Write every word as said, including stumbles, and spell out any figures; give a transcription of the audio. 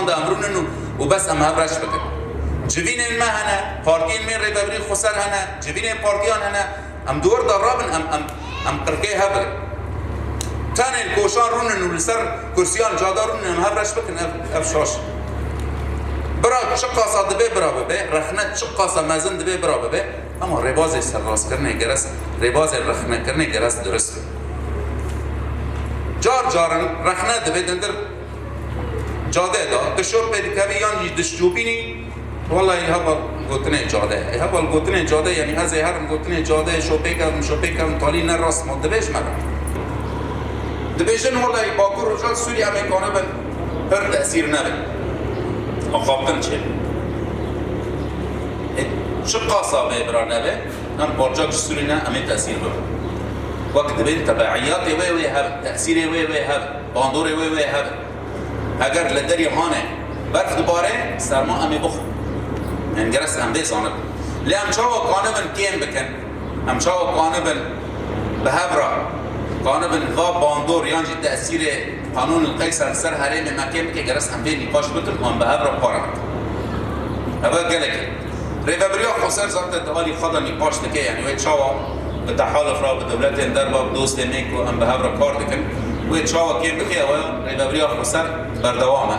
de em rûnin û, û bes em hev reş bikin. Civînên me hene, partiyên me Rêvebirî Xweser hene, civînên partiyan hene, em di wir de rabin, em, em, em qirkê hev bikin. Tenê li koşan rûnin û li ser kursiyan cada rûnin, em hev reş bikin, ev, ev şaş. Bira çi qasa dibe bira bibe, rexne çi qasa mezin dibe bira bibe, ama rêbazê serrastkirinê geres, rêbazê rexnekirinê geres durist be. Car carin rexne dibe dindir cadê de, tu şopê dikevî yan jî dişçûbînî, wellahî heval gotinê cade. Ê heval gotinê cade, yanî ez ê herim gotinê cade, şopê kevim, şopê kevim, talî ne rast ma dibêj me re. Dibêjin wellahî Bakur Rojal Sûrî em ê kanibin pir tesîr nebin. Axaftin çê. Ê, çi qasa bê bira nebe, em parçak ji Sûrî ne, em ê tesîr bibin. Wek dibên tebeiyatê wê wê hebin, tesîrê wê wê hebin, bandorê wê wê hebin. Eger li derê hanê berf dibare, serma em ê bixwin. Em geres em vê zanin. Lê em çawa kanibin kêm bikin? Em çawa kanibin bi hev re, kanibin va bandor yan jî tesîrê qanûnil qeyser li ser herêmê me kêm bike, geres em vê nîqaş bikin û em bi hev re para bikin. Ev e gelekî. Rêvebiriya Xweser zaten di alî xwe de nîqaş dike, yanî wê çawa bi tehaluf re, bi dewletên derve, bi dostê me ku em bi hev re kar dikin, wê çawa kêm bike, ew e Rêvebiriya Xweser berdewam e.